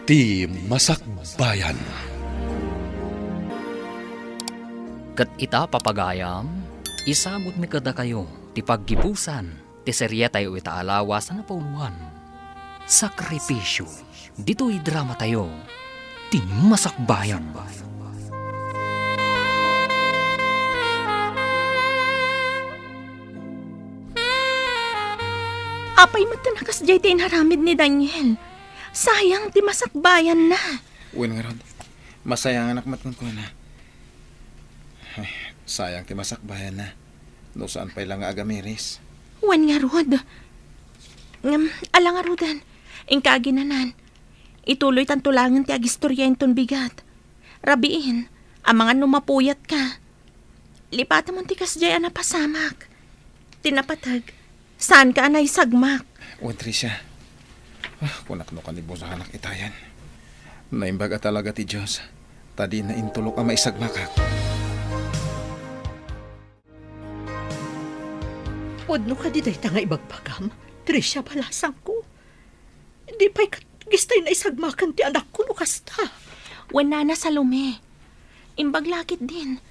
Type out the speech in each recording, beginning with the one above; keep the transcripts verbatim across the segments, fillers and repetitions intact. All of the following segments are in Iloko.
Ti Masakbayan. Ket ita, papagayam, isagutmi kadakayo ti paggibusan ti serietayo ita a lawas a napauluan, Sakripisyo. Ditoy dramatayo, Ti Masakbayan. Apay met a kasdiay ti inaramid ni Daniel? Sayang ti masakbayanna. Wen ngarud, masayanganak met kenkuana. Ay, sayang ti masakbayanna. No saan pay la nga agamiris. Wen ngarud. Ngem, ala ngaruden, inka aginanan. Ituloytanto laengen ti agistorya inton bigat. Rabiin, amangan no mapuyatka. Lipatemon ti kasdiay a napasamak. Ti napateg, saanka a naisagmak. Wen, Tricia. Ah, kunak no kanibusanak itayan. Naimbag a talaga ti Dios, ta dina intulok a maisagmakak. Pudno kadi dayta nga ibagbagam, Tricia, balasangko? Di pay ket gistay naisagmakan ti anakko no kasta. Wen, Nana Salome, imbag la ketdin,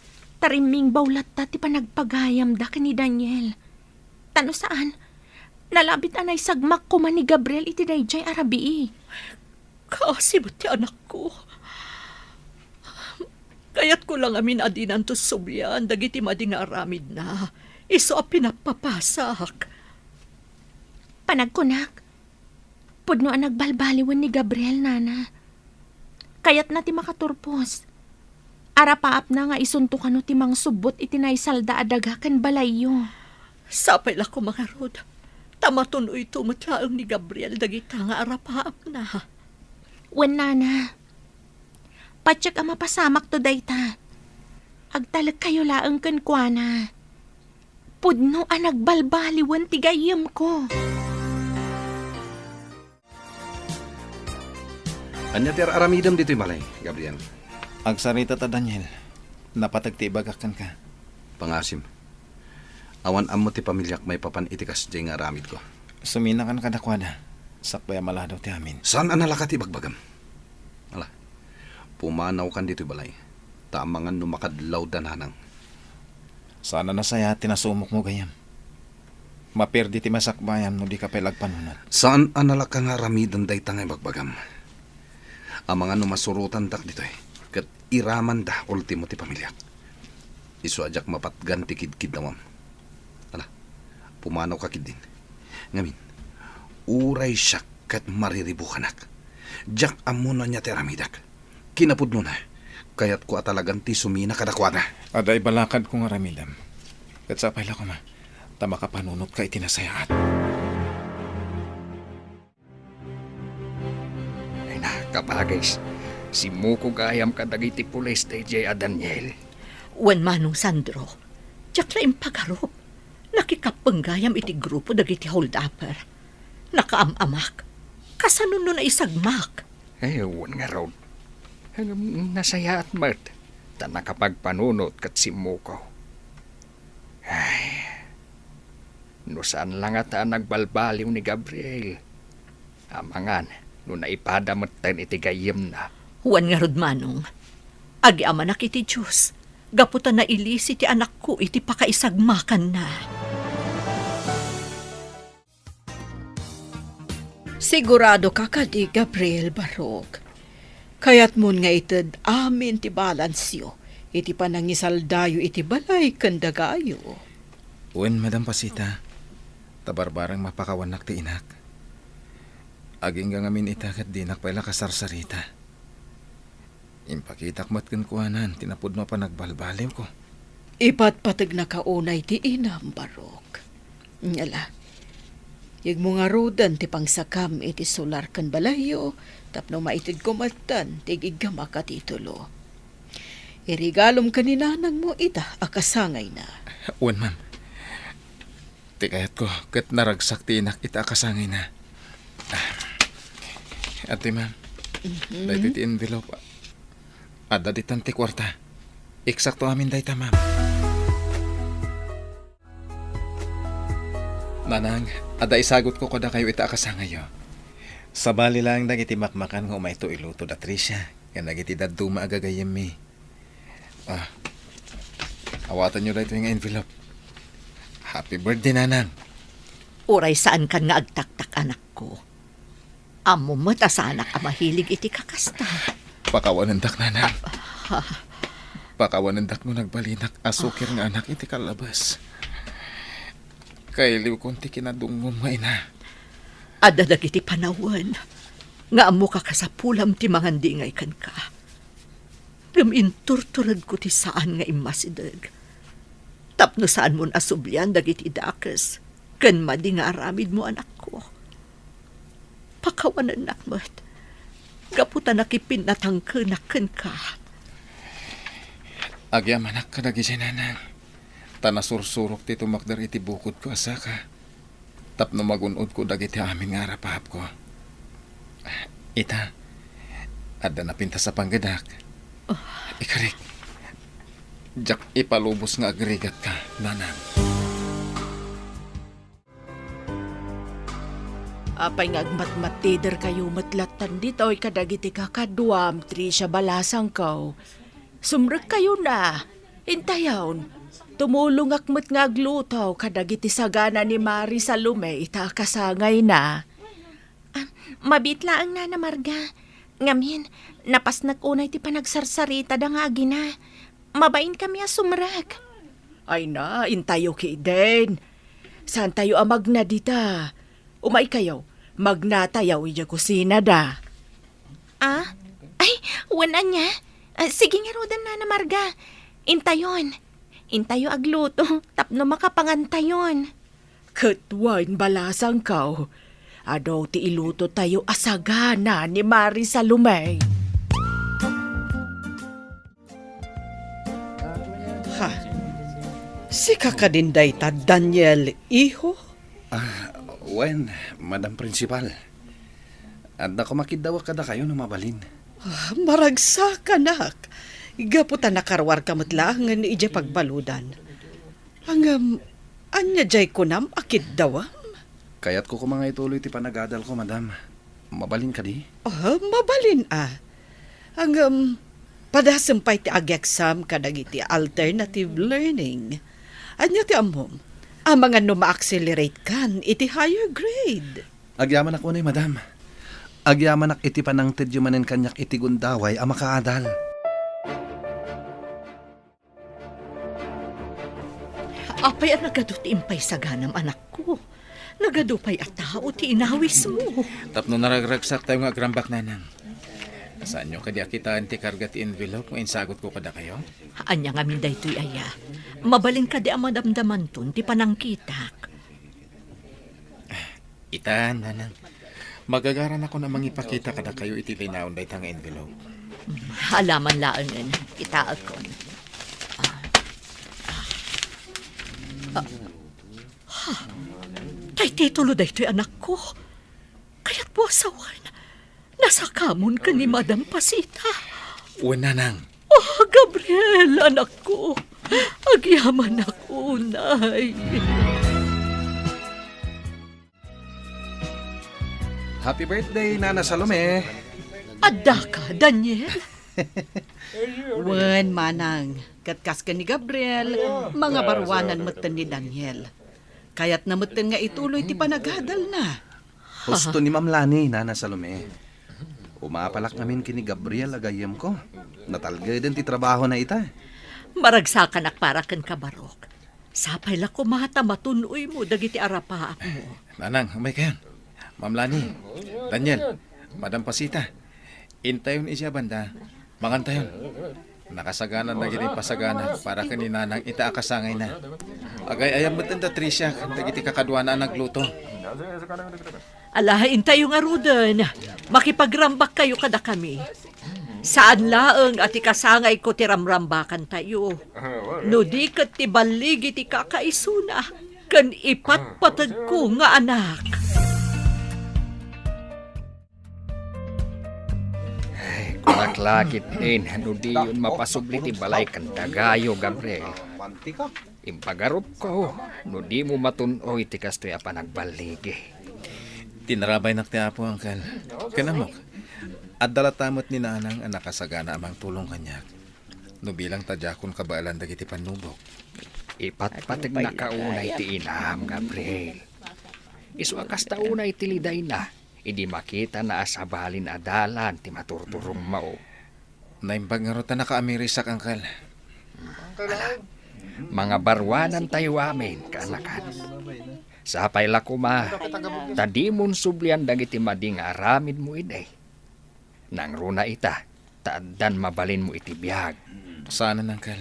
ta rimmingbaw latta ti panagpagayamda ken ni Daniel. Ta no saan, nalabit a naisagmak koma ni Gabriel iti daydiay a rabii. Kaasi met ti anakko. Kayatko la ngamin a dinanto sublian dagiti madi nga aramidna, isu a pinapapasak. Panagkunak, pudno a nagbalbaliwen ni Gabriel, Nana. Kayatna ti makaturpos. Arapaapna nga isunto kano ti mangsubbot iti naisalda a daga ken balayyo. Sapay la koma ngarud, ta matun-oyto met laeng ni Gabriel dagita nga arapaapna. Wen, Nana, patiek a mapasamakto dayta. Agtalekkayo laeng kenkuana. Pudno a nagbalbaliwen ti gayyemko. Ania ti ar-aramidem ditoy balay, Gabriel? Agsarita ta, Daniel. Napateg ti ibagak kenka. Pangasim. Awan ammo ti pamiliak maipapan iti kasdiay nga aramidko. Suminakan kadakuada, sakbay a maladaw ti amin. Saan a nalaka ti ibagbagam? Ala, pumanawkan ditoy balay, ta amangan no makadlawda nanang. Saan a nasayaat ti nasumokmo, gayyem. Maperdi ti masakbayam no dika pay la agpanunot. Saan a nalaka nga aramiden dayta nga ibagbagam. Amangan no masurotandak ditoy, ket iramanda ultimo ti pamiliak. Isu a diak mapatgan ti kidkidawam. Ala, pumanawka ketdin. Ngamin, uray siak ket mariribukanak. Diak ammo no ania ti aramidek. Kinapudnona, kayatko a talagan ti sumina kadakuada. Adda ibalakadko nga aramidem. Ket sapay la koma, ta makapanunotka iti nasayaat. Ay na, kabagis, simmuko gayam kadagiti pulis daydiay a Daniel. Wen, Manong Sandro, diak la impagarup. Nakikappeng gayam iti grupo dagiti hold-upper. Nakaam-amak. Kasano no naisagmak? Eh, wen ngarud. Ngem nasayaat met, ta nakapagpanunot ket simmuko. Ay, no saan la ngata a nagbalbaliw ni Gabriel, amangan no naipada metten iti gayyemna. Wen ngarud, Manong, agyamanak iti Dios, gapu ta nailisi ti anakko iti pakaisagmakanna. Siguradoka kadi, Gabriel Barok? Kayatmon nga ited amin ti balansyo iti panangisaldayo iti balay ken dagayo? Wen, Madam Pasita, ta barbareng mapakawannak ti inak. Agingga ngamin ita ket dinak pay la kasarsarita. Impakitak met kenkuanan ti napudno a panagbalbaliwko. Ipatpategnaka unay ti inam, Barok. Ala, yegmo ngaruden ti pangsakam iti solar ken balayyo tapno maitedko metten ti igiggamak a titulo. Irigalom ken ni nanangmo ita a kasangayna. Wen, ma'am. Ti kayatko ket naragsak ti inak ita a kasangayna. Ah. Ati, ma'am. Mhm. Daytoy ti envelope. Adda ditan ti kuarta. Eksakto amin dayta, ma'am. Nanang, adda isagutko kadakayo ita a kasangayyo. Sabali laeng dagiti makmakan nga umayto iluto da Tricia, ken dagiti dadduma a gagayyemmi. Ah, awatenyo daytoy nga envelope. Happy birthday, Nanang. Uray saankan nga agtaktak, anakko. Ammom met a saanak a mahilig iti kakasta. Pakawanendak, Nanang. Ha? Pakawanendak no nagbalinak a sukir nga anak iti kallabas. Kailiwkon ti kinadungngom nga ina. Adda dagiti panawen nga ammo kakasapulam ti mangandingay kenka. Ngem inturturedko ti saan nga immasideg. Tapno saanmon a sublian dagiti dakes ken madi nga aramidmo, anakko. Pakawanennak met, gapu ta nakipinnatangkenak kenka. Agyamanak kadagiti nanang, ta nasursurok ti tumakder iti bukodko a saka. Tapno magun-odko dagiti amin nga arapapko. Ita, adda napintas a panggedak. Ah. Ikarik, diak ipalubos nga agrigatka, nanang. Apay nga agmatmatiderkayo met lattan ditoy kadagiti kakaduam, Tricia, balasangko? Sumrekkayo na. Intayon, tumulongak met nga agluto kadagiti sagana ni Mari Salome ita a kasangayna. Ah, mabiit laeng, Nana Marga. Ngamin, napasnek unay ti panagsarsaritada nga agina. Mabainkami a sumrek. Ay na, intayo ketdin. Saantayo a magna dita. Umaykayo, magnatayo idiay kusinada. Ah? Ay, wen ania? Ah, sige ngaruden, Nana Marga. Intayon. Intayo agluto tapno makapangantayon. Ket wen, balasangko, adu ti ilutotayo a sagana ni Mari Salome. Ha? Sika kadin dayta, Daniel, iho? Ah, wen, Madam Principal. Adda koma kiddawek kadakayo no mabalin. Ah, maragsakanak. Gapu ta nakaruarka met laengen idiay pagbaludan. Ngem, ania diay kunam a kiddawem? Kayatko koma nga ituloy ti panagadalko, madam. Mabalin kadi? Ah, mabalin a. Ngem, padasem pay ti agyagsaem kadagiti alternative learning. Ania ti ammom? Amangan no ma-accelerate kan iti higher grade. Agyamanak unay, madam. Agyamanak iti panangtedyo manen kaniak iti gundaway a makaadal. Apay a nagadu ti impaisaganam, anakko? Nagadu pay a tao ti inawismo. Tapno naragragsaktayo nga agrambak, nanang. Saanyo kadi a kitaen ti karga ti envelope nga insagutko kadakayo? Ania ngamin daytoy aya? Mabalin kadi a madamdamanton ti panangkitak? Ita, nanang. Magagaranakon a mangipakita kadakayo iti linaon dayta nga envelope. Alaman laengen, kitaekon. Ah. Ah. Ah. Ha? Tay titulo daytoy, anakko. Kayatmo a sawen, nasakamon ken ni Madam Pasita. Wen, nanang. Oh, Gabriel, anakko. Agyamanak unay. Happy birthday, Nana Salome. Addaka, Daniel? Wen, manang. Ket kas ken ni Gabriel, mangabaruanan metten ni Daniel. Kayatna metten nga ituloy ti panagadalna. Husto ni Ma'am Lani, Nana Salome. Umapalak ngamin ken ni Gabriel a gayyemko. Natalgeden ti trabahona ita. Maragsakanak para kenka, Barok. Sapay la koma ta matun-oymo dagiti arapaapmo. Nanang, umaykayon. Ma'am Lani, Daniel, Madam Pasita, intayon idiay banda. Mangantayon. Nakasagana dagiti pasagana para ken ni Nanang ita a kasangayna. Agay-ayam met da Tricia ken dagiti kakaduana a nagluto. Ala, intayo ngaruden. Makipagrambakkayo kadakami. Saan laeng a ti kasangayko ti ramrambakantayo. No di ket ti balligi ti kakaisuna ken ipatpategko nga anak. Ay, kunak la ketdin no diyon mapasubli ti balay ken dagayo, Gabriel. Impagarupko no dimo matun-oy ti kastoy a panagballigi. Tinarabaynak ti Apo, Uncle. Ken ammok, adda latta met ni Nanang a nakasagana a mangtulong kaniak no bilang ta diakon kabaelan dagiti pannubok. Ipatpategnaka unay ti inam, Gabriel. Isu a kasta unay ti lidayna idi makitana a sabalin a dalan ti maturturongmo. Naimbag ngarud ta nakaamirisak, Uncle. Ala, mangabaruanantayo amin, kaanakan. Sapay la koma ta dimon sublian dagiti madi nga aramidmo idi. Nangruna ita, ta addan mabalinmo iti biag. Saanen, Uncle.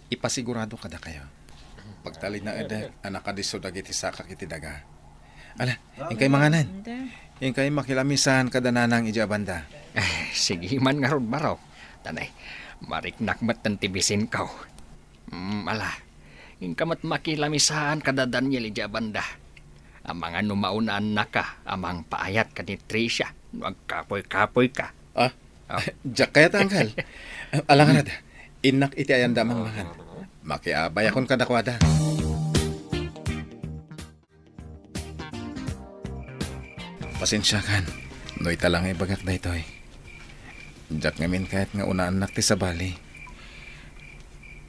Ipasigurado kadakayo. Pagtalinaedek a nakadisso dagiti sakak iti daga. Ala, inkay manganen. Inkay makilamisan kada Nanang idiay a banda. Eh, sige man ngarud, Barok. Tanay, mariknak met ti bisinko. Mm, ala, inka met makilamisan kada Daniel idiay a banda. Amangan no maunannaka a mangpaayat ken ni Tricia no agkapuy-kapuyka. Ah, ah. Diak kayat, Uncle. Ala ngarud, innak iti ayanda a mangmangan. Makiabayakon kadakuada. Pasensiakan no ita la nga ibagak daytoy. Diak ngamin kayat nga unaannak ti sabali.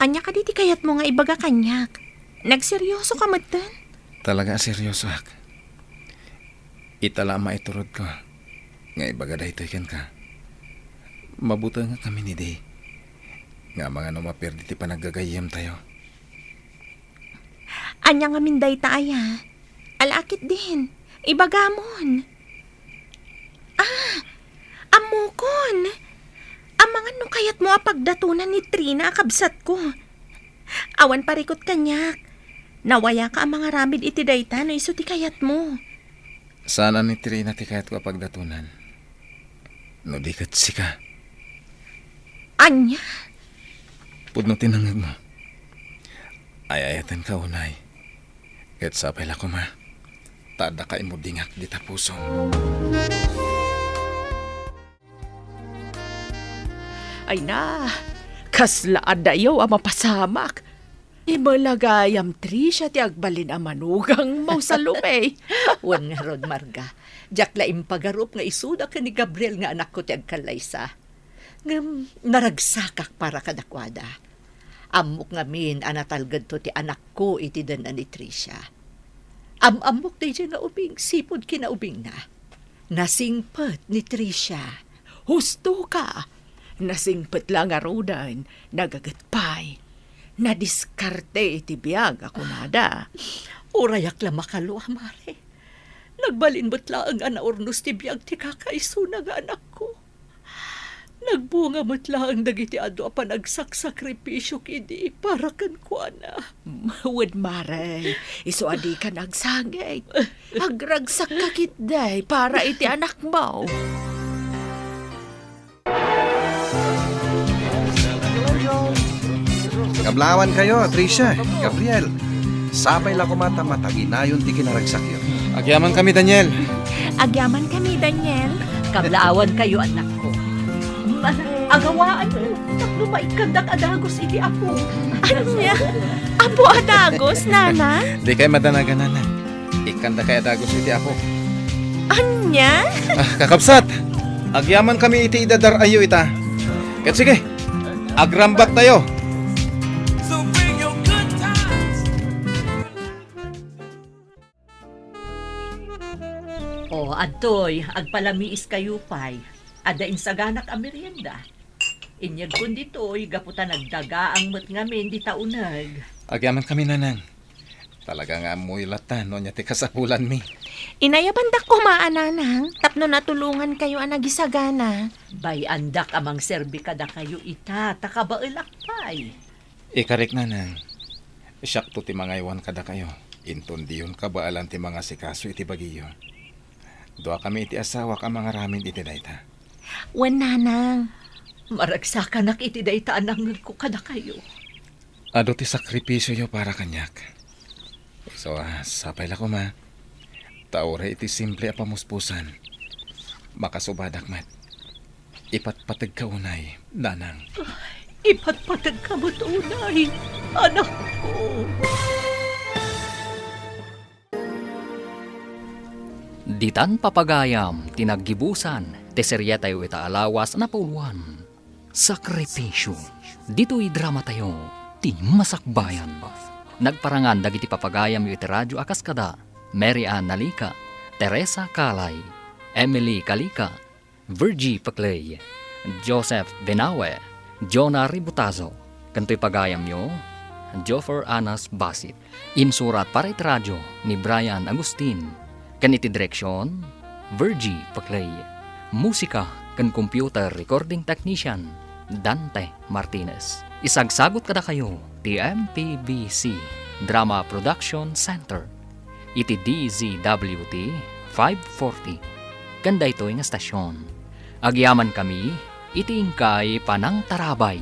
Ania kadi ti kayatmo nga ibaga kaniak? Nagseriosoka metten? Talaga a seriosoak. Ita la a maiturodko nga ibaga daytoy kenka. Mabutengkamin idi nga amangan no maperdi ti panaggagayyemtayo. Ania ngamin dayta aya? Ala ketdin, ibagamon. Ah, ammokon. Amangan no kayatmo a pagdatonan ni Trina a kabsatko. Awan parikut kaniak. Nawayaka a mangaramid iti dayta no isu ti kayatmo. Saan a ni Trina ti kayatko a pagdatonan. No di ket sika. Ania? Pudno ti nangngegmo. Ay-ayatenka unay. Ket sapay la koma ta addaka immudingak dita pusom. Ay na, kasla adayo a mapasamak. Imala gayam, Tricia, ti agbalin a manugangmo, Salome. Wen ngarud, Marga, diak la impagarup nga isuda ken ni Gabriel nga anakko ti agkallaysa. Ngem naragsakak para kadakuada. Ammok ngamin a natalgedto ti anakko iti den-na ni Tricia. Am-ammok daydiay nga ubing sipud kinaubingna. Nasingpet ni Tricia. Husto ka! Nasingpet la ngaruden, nagaget pay. Nadiskarte iti biag a kunada. Urayak la makalua, Mare. Nagbalin met laeng a naurnos ti biag ti kakaisuna nga anakko. Nagbunga met laeng dagiti adu a panagsaksakripisio idi para kenkuana. Wen, Mare, isu a dika nagsangit. Agragsakka ketdi para iti anakmo. Kablaawankayo, Tricia, Gabriel. Sapay la koma ta mataginayon ti kinaragsakyo. Agyamankami, Daniel. Agyamankami, Daniel. Kablaawankayo, anakko. Ma-, agawaanyo tapno maikkandak a dagus iti Apo. Ania? Apo a dagus, Nana? Dikay madanagan, Nana. Ikkandakay a dagus iti Apo. Ania? Ah, kakabsat, agyamankami iti idadar-ayyo ita. Ket sige, agrambaktayo. O, adtoy, agpalamiiskayo pay. Adda insaganak a merienda. Inyegkon ditoy gapu ta nagdagaang met ngamin dita uneg. Agyamankami, Nanang. Talaga nga ammoyo latta no ania ti kasapulanmi. Inayabandak koma a, Nanang, tapno natulongankayo a nagisagana. Bay-andak a mangserbi kadakayo ita ta kabaelak pay. Ikarik, Nanang. Siakto ti mangaywan kadakayo. Inton diyon kabaelan ti mangasikaso iti bagiyo. Duakami iti asawak a mangaramid iti dayta. Wen, Nanang. Maragsakanak iti dayta a nangngegko kadakayo. Adu ti sakripisioyo para kaniak. So, ah, sapay la koma. Ta uray iti simple a pamuspusan, makasubadak met. Ipatpategka unay, Nanang. Ipatpategka met unay, anakko. Ditan papagayam ti naggibusan ti serietayo ita a lawas a napauluan, Sakripisyo. Ditoy dramatayo ti masakbayan. Nagparangan dagiti papagayamyo iti radio a kas kada Mary Ann Nalica, Teresa Calay, Emily Calica, Virgie Paclay, Joseph Benawe, Jonah Ributazo, ken toy pagayamyo, Joffer Anas Basit. Insurat para iti radio ni Brian Agustin, ken iti direksion, Virgie Paclay. Musika ken computer recording technician, Dante Martinez. Isagsagut kadakayo ti M P B C Drama Production Center iti D Z W T five forty. Ken daytoy nga stasyon, agyamankami iti inkay panangtarabay.